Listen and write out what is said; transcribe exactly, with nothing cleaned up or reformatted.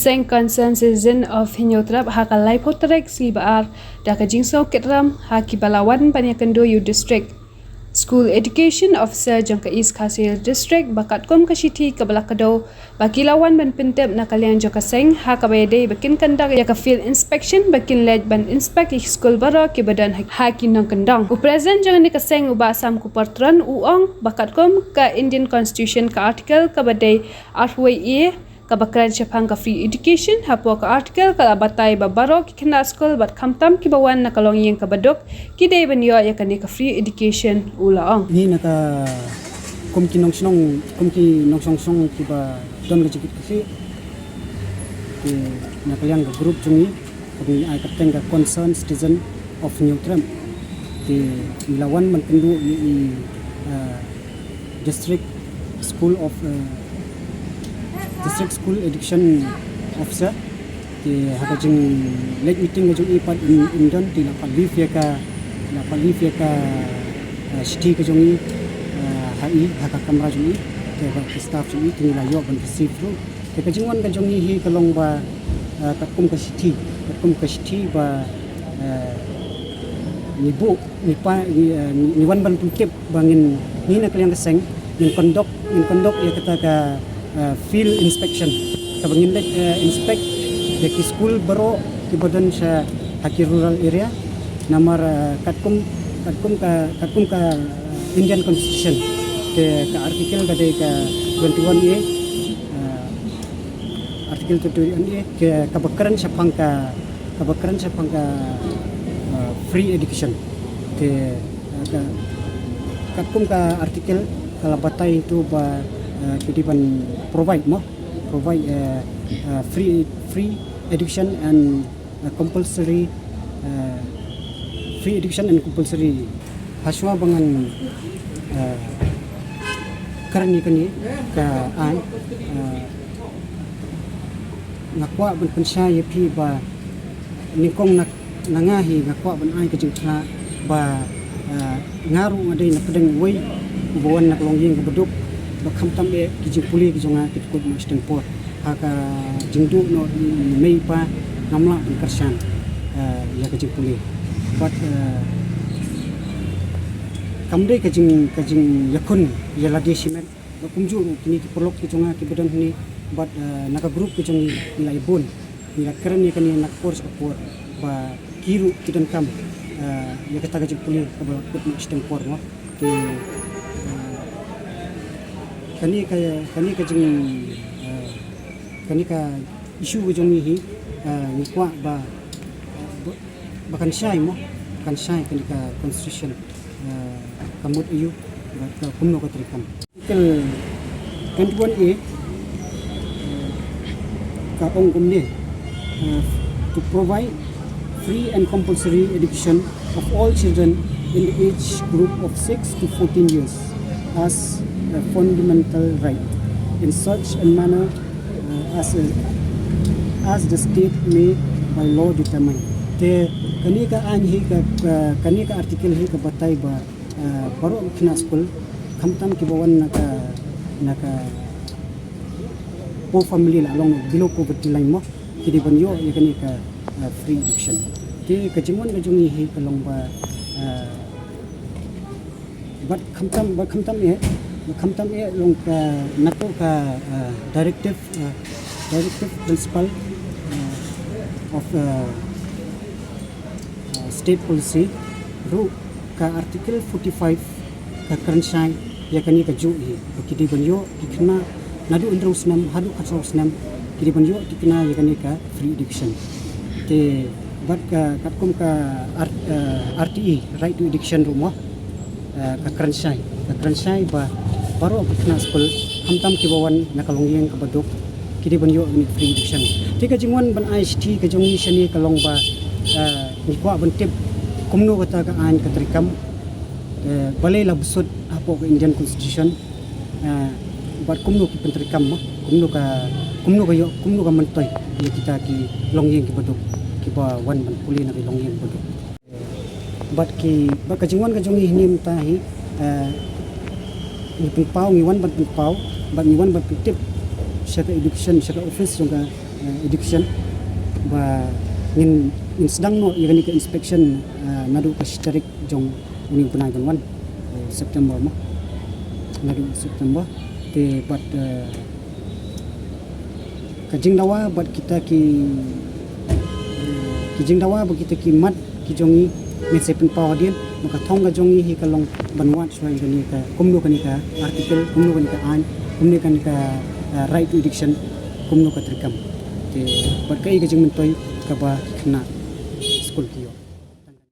Seng Concerned Citizen of Hynñiewtrep ha ka laiphew tarik sngi ba ar da ka jingsngew kit ram ha kiba la wan ban ïakynduh ïa u District School Education Officer jong ka East Khasi Hills District ba katkum ka shithi kaba la kdew ba ki la wan ban pyntip na ka liang jong ka seng ha kaba ïadei ba kin conduct ïa ka field inspection ba kin leit ban inspect ïa ki skul baroh kiba don ha ki nongkyndong. U President jong kane ka seng u Bah Samkupar Tron u ong ba katkum ka Indian Constitution ka article kaba dei arphew wei A kaba kren shaphang ka free education, hapoh ka article ka la batai ba baroh ki khynnah skul bad khamtam kiba wan na ka longïing kaba duk ki dei ban ïoh ïa kane ka free education, u la ong. Ngi na ka kum ki nongshnong, kum ki nongshong shnong kiba don ka jingkit khlieh, ki na ka liang ka group jong ngi kaba ngi ai kyrteng ka Concerned Citizen of Hynñiewtrep. Te ngi la wan ban kynduh ïa i, uh, District School of, uh, District School Education Officer. Te ha ka jingleit meeting ka jong i pat in, in don te la pat leave ïa ka, la pat leave ïa ka, uh, shithi ka jong i, uh, ha i, ha ka kamra jong i. Te bad ki staff jong i te ngi la ïoh ban receive ruh. Te ka jingwan ka jong ngi hi ka long ba, uh, katkum ka shithi, katkum ka shithi ba, uh, ngi buh, ngi pa, ngi, uh, ngi wan ban pyntip ba ngin, ngi na ka liang ka seng ngin conduct, ngin conduct ïa kata ka, uh, field inspection. Kaba ngin leit, uh, inspect ïa ki skul baroh kiba don sha ha ki rural area. Namar, uh, katkum, katkum ka, katkum ka, uh, Indian Constitution, te ka article ka dei ka twenty-one A, uh, article twenty-one A, ka, kaba kren shaphang ka, kaba kren shaphang ka, uh, free education. Te, uh, ka, katkum ka article ka la batai tu ba, uh, ki dei ban provide mo, provide, uh, uh, free, free education and, uh, compulsory, uh, free education and compulsory. Hashwa ba ngan, uh, kren ïa kane ka aiñ, uh, nga kwah ban pynshai ïa phi ba nyngkong na, na nga hi nga kwah ban ai ka jingkhlaiñ ba, uh, nga ruh nga dei na pdeng uwei uba wan na ka longïing kaba duk, ba khamtam eh ki jingpule ki jong nga ki dkut noh shiteng por. Ha ka jingduh noh i mei i pa ngam lah ban kyrshan, eh, ïa ka jingpule. Bad, eh, kam dei ka jing, ka jingïakhun ïa lade shimet. Bad kumjuh ruh kine ki paralok ki jong nga kiba don hangne bad, eh, na ka group ki jong ngi, ngi la ïa bun, ngi la kren ïa kane na ka por sha ka por ba ki ruh ki donkam, eh, ïa kata ka jingpule kaba la kut noh shiteng por mo. Te, eh, kane ka, kane ka jing, eh, kane ka issue ka jong ngi hi, eh, ngi kwah ba, ba, ba kan shai mo, kan shai kane ka constitution, eh, ka mut aiu, bad ka kumno ka treikam. Article twenty-one A, eh, ka ong kumne, eh, to provide free and compulsory education of all children in the age group of six to fourteen years as a fundamental right in such a manner, uh, as a, as the state may by law determine. Te kane ka aiñ hi ka, ka, kane ka article hi ka batai ba, uh, baroh ki khynnah skul khamtam kiba wan na ka, na ka poor family, la long below poverty line mo, ki dei ban ïoh ïa kane ka, uh, free education. Te ka jingwan ka jong ngi hi ka long ba, uh, bad khamtam, bad khamtam eh, bad khamtam eh long ka, nato ka, uh, directive, uh, directive principle, uh, of, uh, uh, state policy ruh, ka article forty-five ka kren shai ïa kane kajuh hi ba ki dei ban ïoh ki khynnah naduh hynriew snem haduh khatsaw snem, ki dei ban ïoh tikna ïa kane ka free education. Te bad ka katkum ka R-, eh, R T E, Right to Education ruh mo, eh, ka kren shai, ka kren shai ba baroh ki khynnah skul khamtam kiba wan na ka longïing kaba duk ki dei ban ïoh ïa kane ka free education. Te ka jingwan ban ai shithi ka jong ngi shane ka long ba, eh, ngi kwah ban tip kumno kata ka aiñ ka treikam, eh, balei la bsut hapoh ka Indian Constitution, eh, bad kumno ki pyntreikam mo, kumno ka, kumno ka ïoh, kumno ka myntoi ïa kita ki longïing kiba duk kiba wan ban pule na ki longïing kiba duk. Bad ki, bad ka jingwan ka jong ngi hangne mynta hi, eh, ngi pynpaw, ngi wan ban pynpaw bad ngi wan ban pyntip sha ka education, sha ka office jong ka Education ba ngin, ngin sdang noh ïa kane ka inspection, eh, naduh ka shi tarik jong une u bnai ban wan, eh, September mo. Naduh September. Te bad, eh, ka jingdawa bad kita ki, eh, ki jingdawa bad kita ki mat ki jong ngi ngin sa pynpaw hadien, ba ka thong ka jong ngi hi ka long ban wad shuwa ïa kane ka, kumno kane ka article, kumno kane ka aiñ, kumno kane ka, eh, right to education, kumno ka treikam. Te bad kaei ka jingmyntoi kaba ki khynnah skul ki